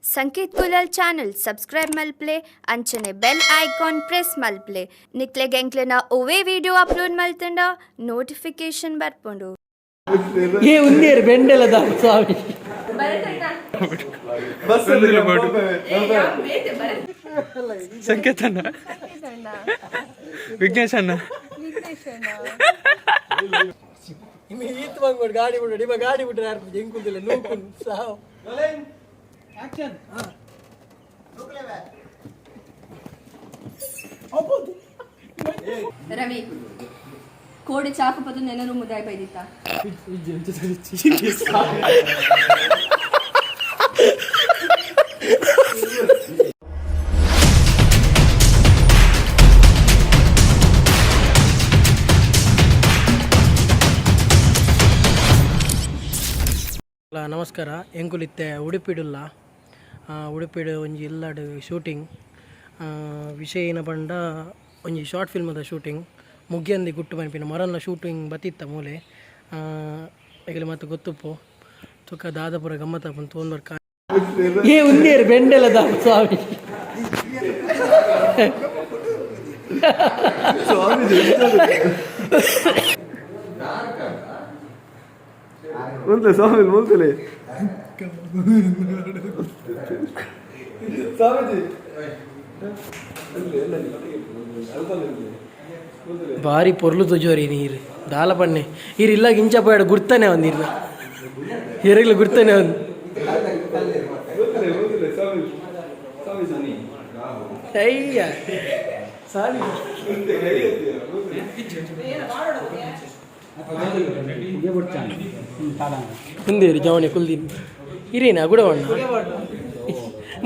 ಸಂಕೇತ್ ಕುಲಲ್ channel subscribe ಮಲ್ಪ್ಲೆ ಅಂಚನೆ bell icon press ಮಲ್ಪ್ಲೆ. ನಿಕ್ಲೆಗ್ ಎಂಕ್ಲೆನ ಒವ್ವೇ ವಿಡಿಯೋ ಅಪ್ಲೋಡ್ ಮಲ್ತಂಡ ನೋಟಿಫಿಕೇಶನ್ ಬರ್ಪುಂಡು. ಏ ಉಂದೇರು ಬೆಂಡೆಲದ ಸ್ವಾಮಿ. ಸಂಕೇತ್ ಅಣ್ಣ, ವಿಘ್ನೇಶ್ ಅಣ್ಣ. ಇನ್ನು ಈತ್ ಬಂಗ್ಬೋಡು ಗಾಡಿ ಬಿಡು. ನಿಮ್ಮ ಗಾಡಿ ಬಿಟ್ಟರೆ ಯಾರು ಎಂಕುದಿಲ್ಲ ನೂಕು ಸಾವು. ರವಿ ಕೋಡೆ ಚಾಕು ಪತ್ತು ನೆನರು ಮುದಾಯ್ ಬೈದಿತ್ತ. ಅಲ್ಲ, ನಮಸ್ಕಾರ. ಎಂಕುಲಿತ್ತೆ ಉಡುಪಿಡುಲ್ಲ. ಉಡುಪಿಡು ಒಂಜಿ ಇಲ್ಲಡ್ ಶೂಟಿಂಗ್. ವಿಷಯ ಏನ ಪಂಡ ಒಂಜಿ ಶಾರ್ಟ್ ಫಿಲ್ಮದ ಶೂಟಿಂಗ್, ಮುಗ್ಯಂದಿ ಗುಟ್ಟು ಪನ್ಪಿನ. ಮರಲ್ಲ ಶೂಟಿಂಗ್ ಬತ್ತಿತ್ತ ಮೂಲೆ ಎಗಲೆ ಮತ್ತು ಗೊತ್ತುಪ್ಪು ತುಕ ದಾದಪುರ ಗಮ್ಮತ್ತ ತೋಂದರ್. ಏ ಉಂದೇರು ಬೆಂಡೆಲದ ಸ್ವಾಮಿ. ಮುಲ್ತೆ ಸ್ವಾಮಿ, ಮುಲ್ತಲೆ ಸ್ವಾಮೀಜಿ. ಭಾರಿ ಪೊರ್ಲು ತುಜೋರಿ ನೀರು ದಾಲ ಪನ್ನೆ. ಈರ್ ಇಲ್ಲ ಗಿಂಚ ಪೋಯಡ ಗುರ್ತಾನೆ ಒಂದಿರ್ನ ಎರಗ್ಲು ಗುರ್ತಾನೆ ಒಂದು. ಅಯ್ಯ ಸಾಲಿ. ಮುಂದೇರಿ ಜವಣೆ ಕುಲ್ದಿನ್ ಇರೇನಾ ಗುಡವಣ್ಣ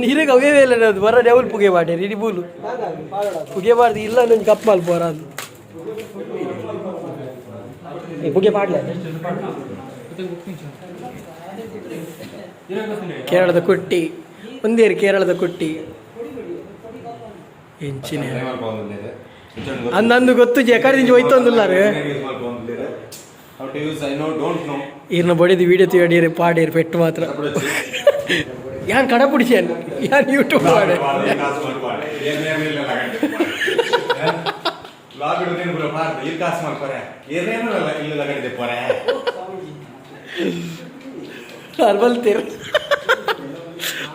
ನೀರಿಗೆ ಅವೇ ಇಲ್ಲ. ಅದು ಬರ ಡೌಲ್ ಪುಗೆ ಬಾಡೇರಿ ಇಡೀ ಬೂಲು ಪುಗೆ ಬಾರ್ದು ಇಲ್ಲ. ಒಂಜಿ ಕಪ್ ಮಲ್ಪುವರ ಅದು ಪುಗೆ ಪಾಡ್ಲೆ. ಕೇರಳದ ಕುಟ್ಟಿ ಒಂದೇರಿ, ಕೇರಳದ ಕುಟ್ಟಿ ಎಂಚಿನ ಅಂದಂದು ಗೊತ್ತು ಜೆಕಾರಿ ಹೋಯ್ತೊಂದುಲ್ಲಾರು. How to use, I know, don't know. ಈರ್ನ ಬಡಿದು ವಿಡಿಯೋ ತೀಡಿಯರು ಪಾಡೇರು ಪೆಟ್ಟು ಮಾತ್ರ. ಯಾನ್ ಕಡಪುಡಿಸೇನ್ ಯಾನ್ ಯೂಟ್ಯೂಬ್ ಪಾಡೆ. ಕಾಸು ಮಾಡ್ತಾರೆ ಏನೇನು ಇಲ್ಲ ಲಗಡಿದೆ ಪೊರೆ. ಅರ್ಬಲ್ತೀರ್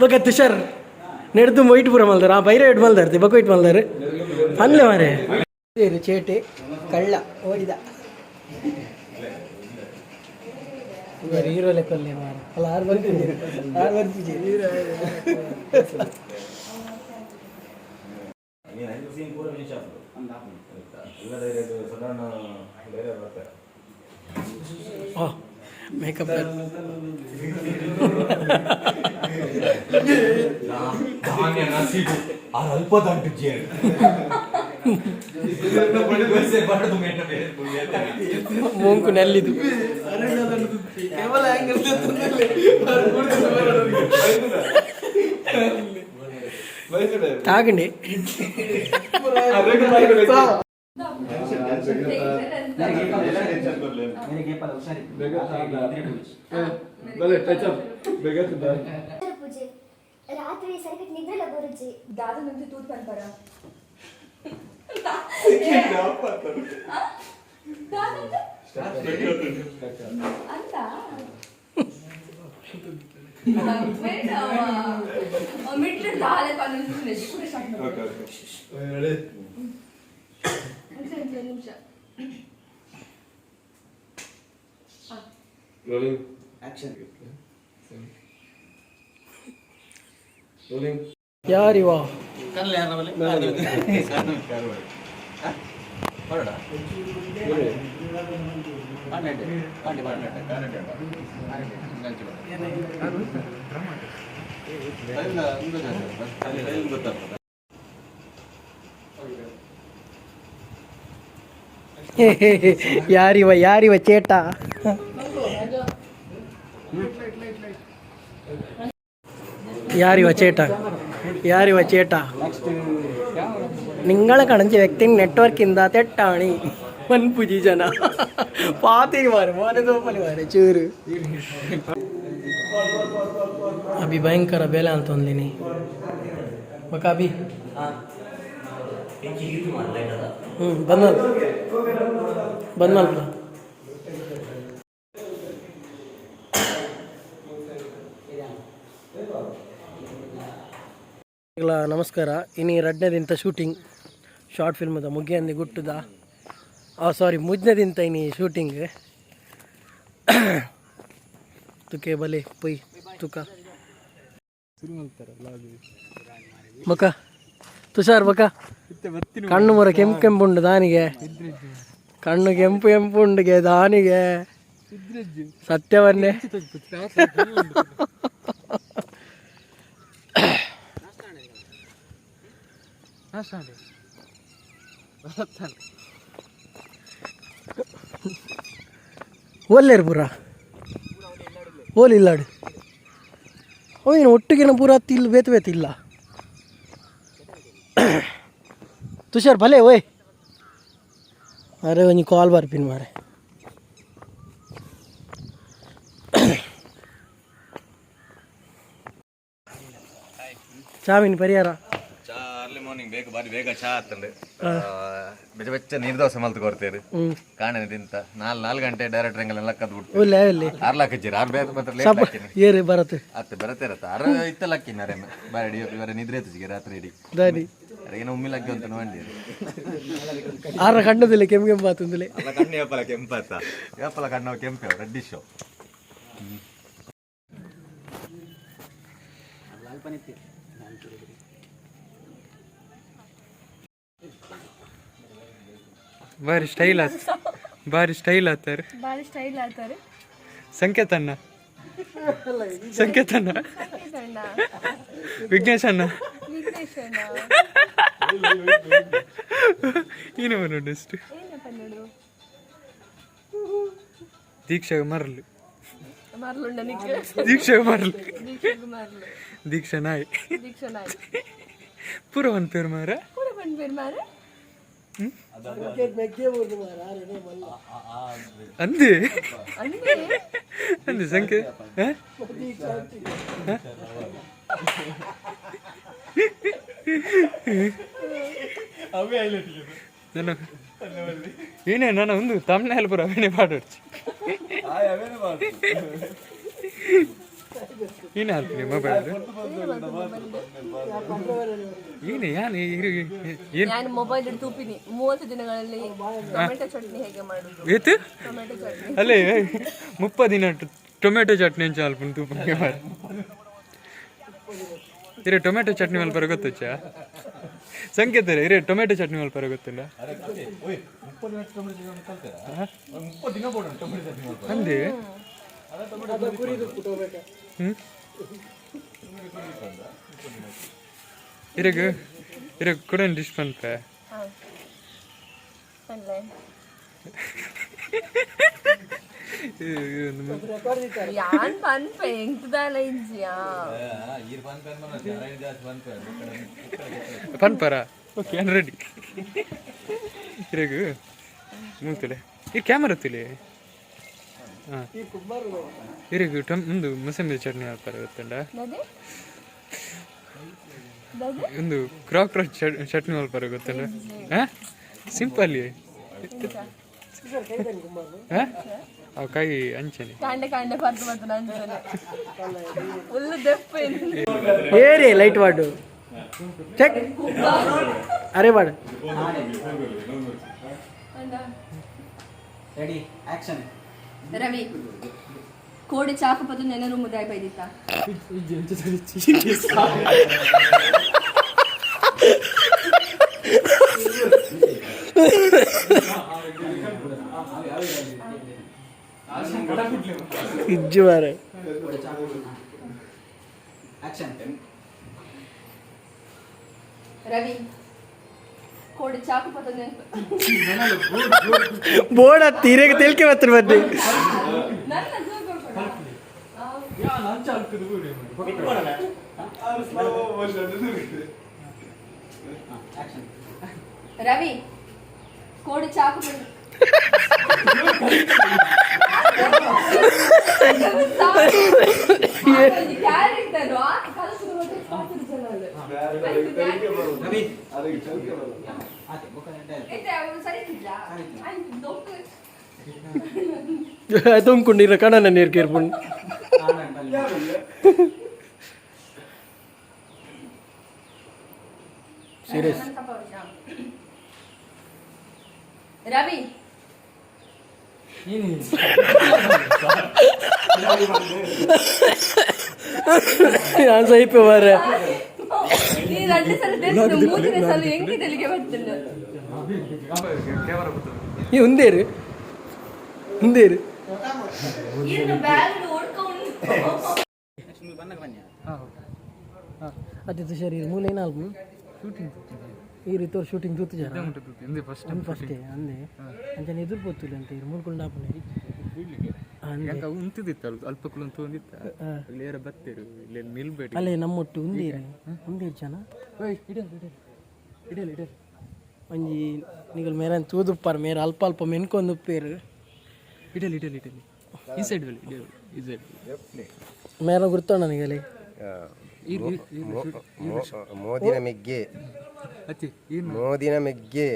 ಬೊಕ ತುಷಾರ್ ನೆಡ್ದು ವೈಟ್ ಪೂರ ಮಲ್ದಾರ. ಆ ಬೈರ ವೈಟ್ ಮಲ್ದಾರ್ತಿ ಬೊಕ ವೈಟ್ ಮಲ್ದಾರ್ ಪನ್ಲೆ ಮಾರೆ. ಚೇಟೆ ಕಳ್ಳ ಓಡಿದ ಹೀರೋ ಲೆಕ್ಕಲ್ಲೇ ಮಾರ ಅಲ್ಲ. ಆರು ಬರ್ತಿದ್ದೆ, ಆರು ಬರ್ತಿದ್ದೆ. ಸೀನ್ ಪೂರ ಫಿನಿಶ್ ಆಗ್ತದೆ ಎಲ್ಲ ಧೈರ್ಯ ಸಾಧಾರಣ ಧೈರ್ಯ ಬರ್ತಾರೆ. ಓ ಮೇಕಪ್. ಧಾನ್ಯ ನಸೀಬು ಆರ್ ಅಲ್ಪ ದಂಟು ಜೇನು ಮೂಂಕು ನೆಲ್ಲಿದು. ತಾಗಂಡಿ. ಪೂಜೆ ರಾತ್ರಿ ಸರಿಕಟ್ ನಿದ್ರೆಲ ಬರುಜಿ. ದಾದ ನಂದು ತೂತ್ ಪನ್ಪರ ಅಂತ ಮಿಟ್ಲು ದಾಲೆ ಪನ್ನುಂದು ಕೂಡ ಸ್ಟಾರ್ಟ್ ಮಾಡಿ ನಿಮಿಷ. ಯಾರಿವ? ಯಾರಿವ ಯಾರಿವ ಚೇಟ ಯಾರಿವ ಚೇಟ ಯಾರಿವ ಚೇಟ. ನಿಂಗಳ ಕಣಂಚಿ ವ್ಯಕ್ತಿ ನೆಟ್ವರ್ಕಿಂದ ತೆಟ್ಟಾಣಿ ಮನ್ಪುಜಿ ಜನ ಪಾತಿಗೆ ಮಾರೆ ಮೋನೆ ತೋಪಲಿ ಮಾರೆ ಚೂರು. ಅಭಿ ಭಯಂಕರ ಬೇಲೆ ಅಂತ ಒಂದಿನಿ ಬಕ ಅಭಿ. ಹ್ಞೂ, ಬಂದ್ ಬಂದ್ ಮಲ್ಪ. ನಮಸ್ಕಾರ. ಇನಿ ರಡ್ನೇ ದಿನದ ಶೂಟಿಂಗ್ ಶಾರ್ಟ್ ಫಿಲ್ಮದ ಮುಗಿಯಂದಿ ಗುಟ್ಟುದ, ಸಾರಿ, ಮುಜ್ನೆ ದಿನತ ಇನಿ ಶೂಟಿಂಗ್. ತುಕೆ ಬಲೆ ಪೊಯ್ ತುಕ ಬಕ ತುಷಾರ್ ಬಕ. ಕಣ್ಣು ಮೊರ ಕೆಂಪು ಕೆಂಪು ಉಂಡು ದಾನಿಗೆ. ಕಣ್ಣು ಕೆಂಪು ಕೆಂಪು ಉಂಡುಗೆ ದಾನಿಗೆ ಸತ್ಯವನ್ನೇ. ಒಲ್ಲೇರು ಪೂರ ಓಲ್ ಇಲ್ಲಾಡು. ಓ, ಏನು ಒಟ್ಟಿಗೆನ ಪೂರ ಹತ್ತಿ ಇಲ್ಲಿ ಬೇತು ಬೇತು ಇಲ್ಲ. ತುಷಾರ್ ಭಲೆ ಓಯ್. ಅರೆ, ಒಂಜಿ ಕಾಲ್ ಬರ್ಪಿನ್ ಮಾರೆ. ಚಾವಿನ ಪರಿಹಾರ. ಚಾ ಅರ್ಲಿ ಮಾರ್ನಿಂಗ್ ಬೇಗ, ಬಾರಿ ಬೇಗ ಚಾ ಆತಂಡು. ಬೆಚ್ಚ ಬೆಚ್ಚ ನೀರು ದೋಸೆ ಮಲ್ತು ಕೊಡ್ತೇವೆ. ಕಾಣೆ ತಿಂತ ನಾಲ್ ನಾಲ್ಕು ಗಂಟೆ ಡೈರೆಕ್ಟ್ ರಂಗಲ್ ಲಕ್ಕದ್ ಬಿಟ್ಟು. ಒಲ್ಲೆ ಅಲ್ಲಿ. ಆರ್ ಲಾಕ್ ಹಚ್ಚಿರ ಆರ್ ಬೇರೆ ಮಾತ್ರ ಲೇಟ್ ಹಾಕಿನಿ. ಏರಿ ಬರತ್ತೆ. ಅತ್ತೆ ಬರತ್ತೆ ಇರತ್ತ ಆರ ಇತ್ತಲ್ಲ ಹಾಕಿನ. ಅರೆ ಬಾರಿ ಅಡಿ ಬಾರಿ ನಿದ್ರೆ ಆಯ್ತು ರಾತ್ರಿ ಇಡೀ. ದಾನಿ? ಅರಗಿನ ಉಮ್ಮಿಲ್ ಹಾಕಿ ಅಂತ ನೋಡಿ. ಆರ ಕಣ್ಣದಿಲ್ಲ, ಕೆಂಪು ಕೆಂಪು ಆತಂದಿಲ್ಲ. ಅಲ್ಲ, ಕಣ್ಣು ಯಾಪಲ ಕೆಂಪಾತ? ಯಾಪಲ ಕಣ್ಣು ಕೆಂಪೆ ರೆಡ್ಡಿಶ್. ಬಾರಿ ಸ್ಟೈಲ್ ಆತ್, ಬಾರಿ ಸ್ಟೈಲ್ ಆತಾರೆ. ಬಾರಿ ಸ್ಟೈಲ್ ಆತಾರೆ. ಸಂಕೇತಣ್ಣ, ಸಂಕೇತಣ್ಣ, ವಿಘ್ನೇಶ್ ಅಣ್ಣ. ವಿಘ್ನೇಶ್ ಅಣ್ಣ. ಏನು ನೋಡು ಅಷ್ಟು. ಏನಪ್ಪ ನೋಡು. ದೀಕ್ಷೆಗೆ ಮರಲು. ಮರ್ಲುಂಡ ನಿಕ್ಕೆ. ದೀಕ್ಷೆಗೆ ಮರಲು. ದೀಕ್ಷೆಗೆ ಮರ್ಲು. ದೀಕ್ಷಾ ನಾಯಿ. ದೀಕ್ಷಾ ನಾಯಿ. ಪೂರ ಒಂದು ಪೇರು ಮಾರ. ಕೂಡ ಬಂದ್ಬೇರು ಮಾರ. ಅಂದೆ. ಅಂದೆ. ಅಂದೆ ಸಂಕೆ ಹ? ಹ? ನನ್ನ ಏನೇ ನಾನು ಒಂದು ತಮ್ಮನ ಪೂರ ಅವೇನೆ ಪಾಡೋಡ್ಚಿ. ಏನೇ ಹಾಲ್ಪಿನಿ ಮೊಬೈಲ್ ಏನೇ ಯಾನ್ ಏನು? ನಾನು ಮೊಬೈಲ್ ತೂಪಿನಿ 30 ದಿನಗಳಲ್ಲಿ ಟೊಮೆಟೊ ಚಟ್ನಿ ಹೇಗೆ ಮಾಡುದು. ಏತು? ಟೊಮೆಟೊ ಚಟ್ನಿ. ಅಲ್ಲೇ 30 ದಿನ ಟೊಮೆಟೊ ಚಟ್ನಿ ಅಂಚ ಅಲ್ಪ ತೂಪಂಗೆ ಮಾರ. ಇರೆ ಟೊಮೆಟೊ ಚಟ್ನಿ ಮಲ್ಪರ ಗೊತ್ತುಚ್ಚ ಸಂಕೇತ? ಇರೆ ಟೊಮೆಟೊ ಚಟ್ನಿ ಮಲ್ಪರ ಗೊತ್ತಿಲ್ಲ ಅಂದೆ. ಹ್ಮ್ ಇರೆಗ್ ಇರೆಗ್ ಕೂಡ ಡಿಶ್ ಪನ್ಪೆ. ಪನ್ಲೆ. ಯಾನ್ ಪನ್ಪೆ ಎಂತದಾಲ ಇಂಜಿಯಾ. ಪನ್ಪರ? ಓಕೆ, ನಾನು ರೆಡಿ. ಇರೆಗ್ ಮೂಲ್ತಲೆ ಈ ಕ್ಯಾಮರಾ ತುಲೆ. ಹಾಂ, ಇರೆಗ್ ಟೊಮ್ ಒಂದು ಮುಸಂಬಿ ಚಟ್ನಿ ಮಲ್ಪರ ಗೊತ್ತುಂಡ? ನದೆ ನದೆ. ಒಂದು ಕ್ರಾಕ್ರೋಚ್ ಚಟ್ನಿ ಮಲ್ಪರ ಗೊತ್ತುಂಡ? ಹಾಂ, ಸಿಂಪಲ್. ಹಾಂ, ಅವು ಕೈ ಅಂಚನೆ. ಕಾಂಡೆ ಕಾಂಡೆ ಪರ್ದು ಮತ್ತು ನಂಜನೆ ಫುಲ್ ದೆಪ್ಪ. ಏರಿ ಲೈಟ್ ವಾಡು ಚೆಕ್. ಅರೆ ವಾಡು. Ready, action. ರವಿ, ಕೋಡೆ ಚಾಕು ಪದು ನೆನರು ಮುದಾಯ್ ಬೈದಿತ್ತ. ಇಜ್ಜು ಮಾರೆ. ಆಕ್ಷನ್. ರವಿ, ಕೋಡೆ ಚಾಕು ಪದು ನೆನಪು ಬೋರ್ಡ್ ಹತ್ತಿ ಹಿರಿಯಗೆ ತಿಳಿಕೆ ಬರ್ತಾರೆ ಬನ್ನಿ. ನನ್ನ ಜೋಗ. ಆಕ್ಷನ್. ರವಿ, ಕೋಡೆ ಚಾಕು ಪದು ಕ್ಯಾರೆಕ್ಟರ್ ಕಲಸುದು ಮತ್ತೆ ಪಾತ್ರೆ. ರವಿ. ಆತೆ ಬೊಕ್ಕ ಡೈಲಾಗ್. ಇತ್ತೆ ಅವನು ಸರಿ ಇದ್ದಿಲ್ಲ ಆಯ್ತು ದೊಡ್ಡ. ತೊಂಕೊಂಡಿರ ಕಣನ ನೀರು ಕೇರ್ಪುಂಡು. ಸೀರಿಯಸ್. ರವಿ. ನಾನು ಸೈಪೆ ಮಾರ್ರೆ. ನೀ రెండు ಸಲ ದೇಶದ ಮೂರನೇ ಸಲ ಹೆಂಗೆ ತೆಲಿಗೆ ಬರ್ತಿಲ್ಲ. ಈ ಉಂದೇರು ಉಂದೇರು. ಇನ್ನು ಬ್ಯಾಗ್ ಓಡ್ಕೊಂಡು. ನೆಕ್ಸ್ಟ್ ಬಂದಾಗ ಬನ್ನಿ. ಅದೇ ತುಷಾರ್, ಈ ಮೂಲ ಏನಾಲ್ಪು ಈ ರೀತಿ ಶೂಟಿಂಗ್ ತೂತು ಜನ. ಫಸ್ಟ್. ಫಸ್ಟೇ ಅಂದೆ ಅಂಚನೆ ಎದುರು ಪೋತಿಲ್ಲ ಅಂತ ಇರು ಮೂಲ್ಕೊಂಡು ಆಪುನೆ ಅಂದೆ. ಯಾಕ ಉಂತಿದ್ದಿತ್ತು ಅಲ್ಪ ಅಲ್ಪ ಕುಲಂತ ಒಂದಿತ್ತ ಅಲ್ಲಿ ಏರ ಬತ್ತೇರು ಇಲ್ಲಿ ನಿಲ್ಬೇಡಿ. ಅಲ್ಲೇ ನಮ್ಮೊಟ್ಟು ಉಂದೇರು ಉಂದೇರು ಜನ. ಓಯ್, ಇಡಲ್ ಇಡಲ್ ಇಡಲ್ ಇಡಲ್. ಒಂಜಿ ನಿಗಲ್ ಮೇರೆ ತೂದುಪ್ಪಾರ ಮೇರೆ ಅಲ್ಪ ಅಲ್ಪ ಮೆನ್ಕೊಂದು ಉಪ್ಪೇರು. ಇಡಲ್ ಇಡಲ್ ಇಡಲಿ, ಈ ಸೈಡ್ ಬಲ್ಲಿ ಇಡಲ್, ಈ ಸೈಡ್. ಮೇರೆ ಗುರ್ತೋಣ ನಿಗಲಿ. ಮೋದಿನ ಮೆಗ್ಗೆ. ಅತ್ತಿ ಏನು? ಮೋದಿನ ಮೆಗ್ಗೆ.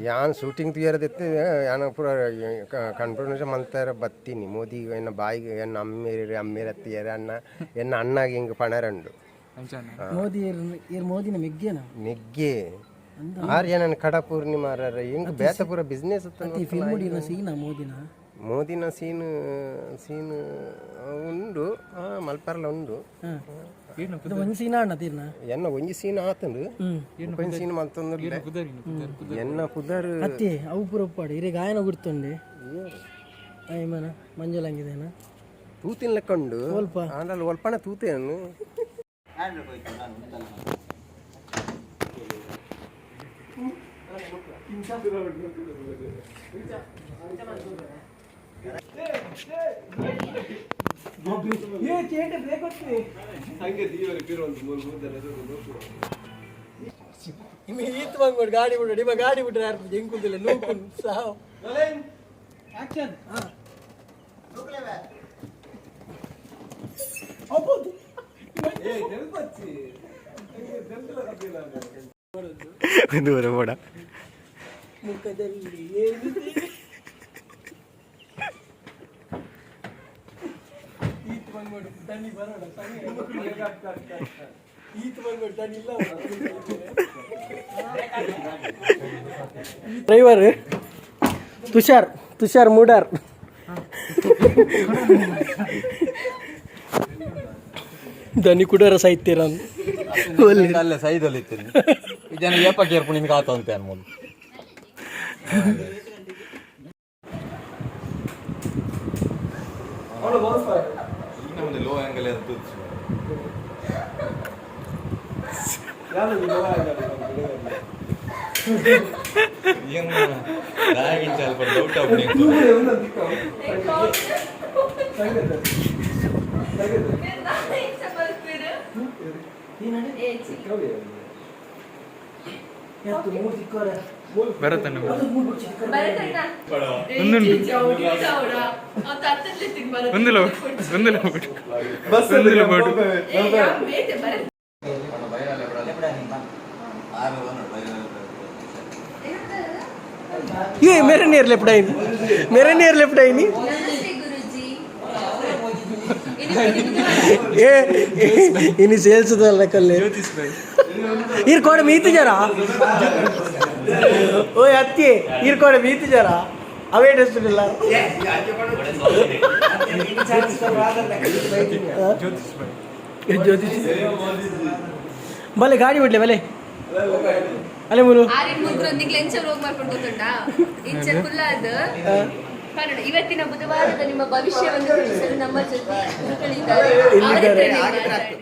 ಯಾನ್ ಶೂಟಿಂಗ್ ತುಯರದೆತ್ತೆ ಯಾನ ಪೂರ ಕನ್ಫರ್ಮೇಷನ್ ಮಂತಾರ ಬತ್ತೀನಿ. ಮೋದಿ ಎನ್ನ ಬಾಯಿಗೆ ಎನ್ನ ಅಮ್ಮೇರು ಅಮ್ಮೇರ ಅತ್ತಿಯರ ಅಣ್ಣ ಎನ್ನ ಅಣ್ಣಗೆ ಹಿಂಗೆ ಪಣರಂಡು. ಅಂಚಾನ. ಮೋದಿ ಏರ್ ಮೋದಿನ ಮೆಗ್ಗೆನ? ಮೆಗ್ಗೆ ಆರ್ ಏನನ್ನ ಕಡ ಪೂರ್ಣಿಮಾರ ಹಿಂಗೆ ಬೇತ ಪೂರ ಬಿಸ್ನೆಸ್. ಫಿಲ್ಮ್ ಮೂಡಿನ ಸೀನಾ ಮೋದಿನ? ಮೋದಿನ ಸೀನ್ ಸೀನ್ ಉಂಡು, ಮಲ್ಪರ್ಲ ಉಂಡು. ಇದು ಒಂಜಿ ಸೀನಾ ಅಣ್ಣ ತೀರ್ನ? ಎನ್ನ ಒಂಜಿ ಸೀನ್ ಆತಂಡು, ಒಂಜಿ ಸೀನ್ ಮಲ್ತೊಂದು ಎನ್ನ ಪುದರ್. ಅತ್ತೆ ಅವು ಪೂರ ಉಪ್ಪಾಡು ಇರೆ ಗಾಯನ ಗುರ್ತುಂಡೆ ಆಯ್ಮನ ಮಂಜುಲಂಗಿದೇನ. ತೂತಿನ ಲೆಕ್ಕ ಉಂಡು. ಒಲ್ಪ. ಆಂಡಲ್ ಒಲ್ಪಣ ತೂತೇನು. ನಾನು ಈತ್ ಬಂದ್ಬಿಡು ಗಾಡಿ ಬಿಡು, ನಿಮ್ಮ ಗಾಡಿ ಬಿಟ್ರೆ ಯಾರು ಹೆಂಗ್ ಕುಂತಿಲ್ಲ ನೂಕು ಸಾವು. ಆಕ್ಷನ್. ದೂರ ಬೋಡ. ಮುಖದಲ್ಲಿ ಏನಿದೆ ಈತ್ ಬಂದ್ಬಿಡು ದಣಿ ಬರೋಣ. ಈತ್ ಬಂದ್ಬಿಡು ದಣಿ ಇಲ್ಲ. ಡ್ರೈವರ್ ತುಷಾರ್, ತುಷಾರ್ ಮೂಡಾರ್. ದನಿ ಕುಡೋರ ಸಾಯ್ತೀರ. ಅಲ್ಲೇ ಸೈದಲ್ಲಿ ಇತ್ತು ಜನ ಏಪ ಕೇರ್ಪು ನಿಮ್ಗೆ ಆತ ಅಂತ ಅನ್ಬೋದು. ಲೋ ಆಂಗಲ್ ಅದು. ಅಲ್ಪ ಡೌಟ್ ಆಗ್ಬಿಡಿ. ಭರತನ. ಒಂದಿಲ್ಲ ಒಂದಿಲ್ಲ ಬಿಡು, ಒಂದಿಲ್ಲ ಬಿಡು. ಏ ಮೇರೆ ನೀರ್ ಲೆಫ್ಟ್ ಐನಿ, ಮೇರೆ ನೀರ್ ಲೆಫ್ಟ್ ಐನಿ. ಗುರುಜಿ. ಏ ಇನಿ ಸೇಲ್ಸ್ ಕಲ್ಲೆ ಈರ್ ಕೋಡ ಮೀತು ಜರ. ಓಯ್ ಅತ್ತಿ, ಈರ್ ಕೋಡ ಮೀತು ಜರ ಅವೇ ಇಲ್ಲ. ಜ್ಯೋತಿಷ್ ಬಲೆ ಗಾಡಿ ಬಿಡ್ಲೆ ಬಲೆ ಅಲ್ಲೇ ಮುರು. ಆರಿನ್ ಮುಗ್ರೊಂದಿಗೆ ಎಂಚ ರೋಗ ಮಾಡ್ಕೊಂಡು ಗೊತ್ತುಂಟಾ? ಇಂಚ ಕುಲ್ಲಾದ ಕಾರಣ ಇವತ್ತಿನ ಬುಧವಾರದ ನಿಮ್ಮ ಭವಿಷ್ಯವನ್ನು ತಿಳಿಸಲು ನಮ್ಮ ಜೊತೆ ಗುರುಗಳಿದ್ದಾರೆ. ಅವರ ಹತ್ರನೇ ಮಾತಾಡಿ.